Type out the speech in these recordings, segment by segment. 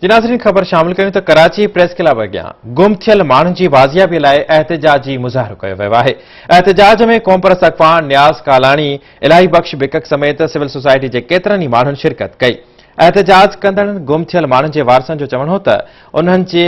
جي ناظرين خبر شامل ڪيون ته ڪراچي پريس ڪلب اڳيان گم ٿيل ماڻهن جي بازيابي لاء احتجاجي مظاهرو ڪيو ويو آهي. احتجاج ۾ قومپرست اڳواڻ نياز ڪالاڻي، الاهي بخش بڪڪ سميت سول سوسائٽي جي ڪيترن ئي ماڻهن شرڪت ڪئي. احتجاج ڪندڙن گم ٿيل ماڻهن جي وارثن جو چوڻ هو ته انهن جي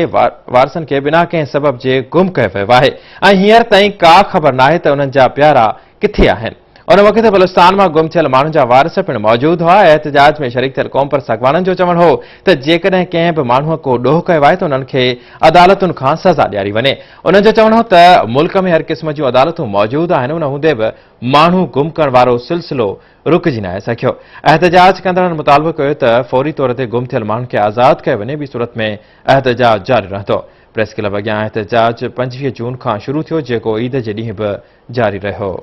وارثن کي بنا ڪنهن سبب جي گم ڪيو ويو آهي ۽ هينئر تائين ڪا خبر ناهي ته انهن جا پيارا ڪٿي آهن. ان وقت بلوچستان مان گم ٿيل ماڻهن جا وارث پڻ موجود هئا. احتجاج ۾ شريڪ ٿيل قومپرست اڳواڻن جو چوڻ هو ته جيڪڏهن ڪنهن به ماڻهوء ڪو ڏوهه ڪيو آهي ته انهن کي عدالتن کان سزا ڏياري وڃي. انهن جو چوڻ هو ته ملڪ ۾ هر قسم جون عدالتون موجود آهن ان هوندي به ماڻهو گم ڪرڻ وارو سلسلو رڪجي ناهي سگهيو. احتجاج ڪندڙن مطالبو ڪيو ته فوري طور تي گم ٿيل ماڻهن کي آزاد ڪيو وڃي ٻي صورت ۾ احتجاج جاري رهندو. پريس ڪلب اڳيان احتجاج 25 جون کان شروع ٿيو جيڪو عيد جي ڏينهن به جاري رهيو.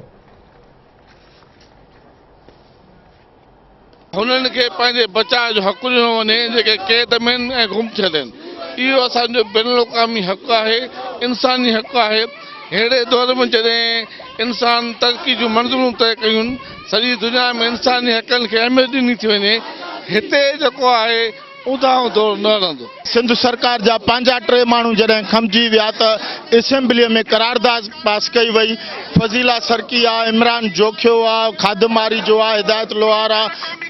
هنن کي پنهنجي بچاء جو حق ڏنو وڃي جيڪي قيد ۾ آهن ۽ گم ٿيل آهن. اهو اسان جو بين الاقوامي حق آهي، انساني حق آهي. ههڙي دور ۾ جڏهن انسان ترقي جون منزلون طئي ڪيون، سڄي دنيا ۾ انساني حقن کي اهميت ڏني ٿي وڃي، هتي جيڪو آهي اونداهون دور نه هلندو. سنڌ سرڪار جا پنهنجا ٽي ماڻهو جڏهن کنڀجي ويا ته اسيمبليء ۾ قرارداد پاس ڪئي وئي. فضيلا سرڪي آ، عمران جوکيو آ، خادم آريجو آ، هدايت لوهار آ،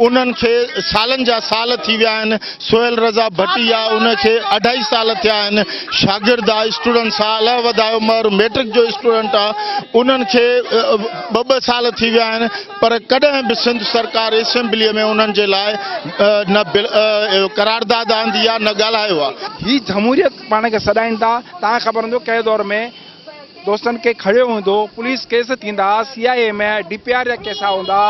انهن کي سالن جا سال ٿي ويا آهن. سهيل رضا ڀٽي آ، ان کي اڍائي سال ٿيا آهن. شاگرد آ، اسٽوڊنٽس آ، الهه وڌايو مهر ميٽرڪ جو اسٽوڊنٽ آ، انهن کي ٻه ٻه سال ٿي ويا آهن. پر ڪڏهن به سنڌ سرڪار اسيمبليء ۾ انهن جي لاء نه قرارداد آندي آ نه ڳالهايو آ. هي جمهوريت پاڻ کي سڏائين ٿا، توهان کي خبر هوندو ڪنهن دور ۾ دوستن کي کڙيو هوندو، پوليس ڪيس ٿيندا، سي آء اي ۾ ڊي پي آر جا ڪيس هوندا،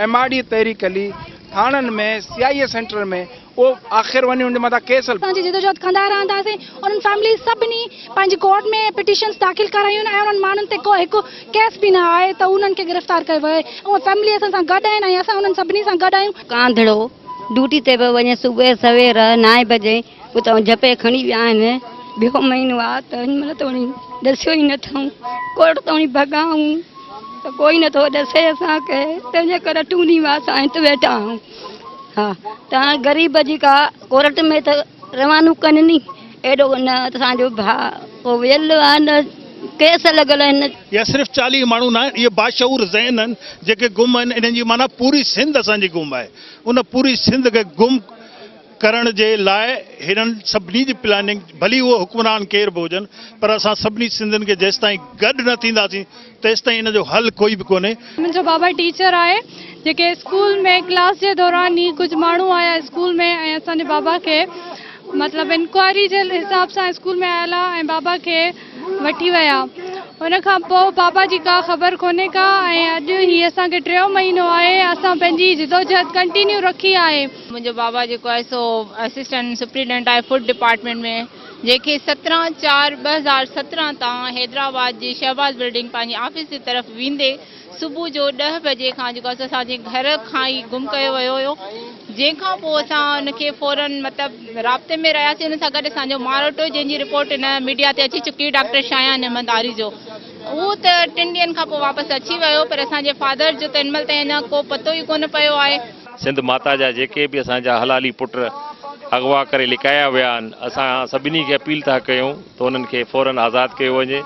ايم آر ڊي تحريڪ هلي، ٿاڻن ۾ سي آء اي سينٽر ۾ اهو آخر وڃي ان جي مٿان ڪيس اسان جي جدوجهد ڪندا رهنداسين. انهن فيمليز سڀني پنهنجي ڪورٽ ۾ پٽيشنز داخل ڪرايون آهن ۽ انهن ماڻهن تي ڪو هڪ ڪيس به نه آهي ته انهن کي گرفتار ڪيو ويو آهي. اهي فيملي اسان سان گڏ آهن ۽ اسان انهن سڀني سان گڏ آهيون. ڪانڌڙو ڊيوٽي تي پيو وڃي صبح سوير نائين بجي اتان جهپي کڻي ويا آهن. ٻيو مهينو آ ته هن مهل توڻي ڏسيو ئي نه اٿئون. ڪورٽ توڻي ڀڳا آهيون ته ڪوئي نه ٿو ڏسي اسان کي تنهن جي ڪري ٽون ڏينهن اسان هت ويٺا آهيون. ها ته هاڻ غريب جي ڪا ڪورٽ ۾ ته روانو ڪن ني ايڏو نه اسان جو ڀاء ڪو ويل آ نه ڪيس لڳل آهن. اها صرف 40 ماڻهو نه آهن، اهي باشعور ذهن آهن جيڪي گم آهن، انهن جي معنيٰ پوري سنڌ اسان جي گم آهي، ان پوري سنڌ کي گم ڪرڻ جي لاء هنن سڀني جي پلاننگ، ڀلي اهو حڪمران ڪير به هجن، پر اسان سڀني سنڌين کي جيستائين گڏ نه ٿينداسين تيستائين ان جو حل ڪوئي به ڪونهي. منهنجو بابا ٽيچر آهي جيڪي اسڪول ۾ ڪلاس جي دوران ئي ڪجهه ماڻهو آيا اسڪول ۾ ۽ اسان جي بابا کي مطلب انڪوائري جي حساب سان اسڪول ۾ آيل ۽ بابا کي وٺي ويا ان کان پوء بابا جي ڪا خبر ڪونهي ڪا ۽ اڄ هي اسان کي ٽيون مهينو آهي اسان پنهنجي جدوجهد ڪنٽينيو رکي آهي. منهنجو بابا جيڪو آهي سو اسسٽنٽ سپريڊنٽ آهي فوڊ ڊپارٽمينٽ ۾ جنهن کي 17 4 2017 تان حيدرآباد جي شهباز بلڊنگ پنهنجي آفيس جي طرف ويندي صبح جو 10 بجي کان جيڪو آهي اسان جي گهر کان ئي گم ڪيو ويو هيو جنهن کان پوء اسان ان کي فورن مطلب رابطي ۾ رهياسين ان سان گڏ اسان جو ماروٽو جنهن جي رپورٽ هن ميڊيا تي اچي چڪي ڊاڪٽر شايان احمد آريجو اهو ته 3 ڏينهن کان پوء واپس اچي ويو پر اسان جي فادر جو ته هن مهل تائين اڃا ڪو پتو ئي ڪونه پيو آهي. سنڌ ماتا جا جيڪي به اسان جا حلالي پٽ اغوا ڪري لڪايا ويا آهن اسان سڀني کي اپيل ٿا ڪيون ته انهن کي فورن آزاد ڪيو وڃي.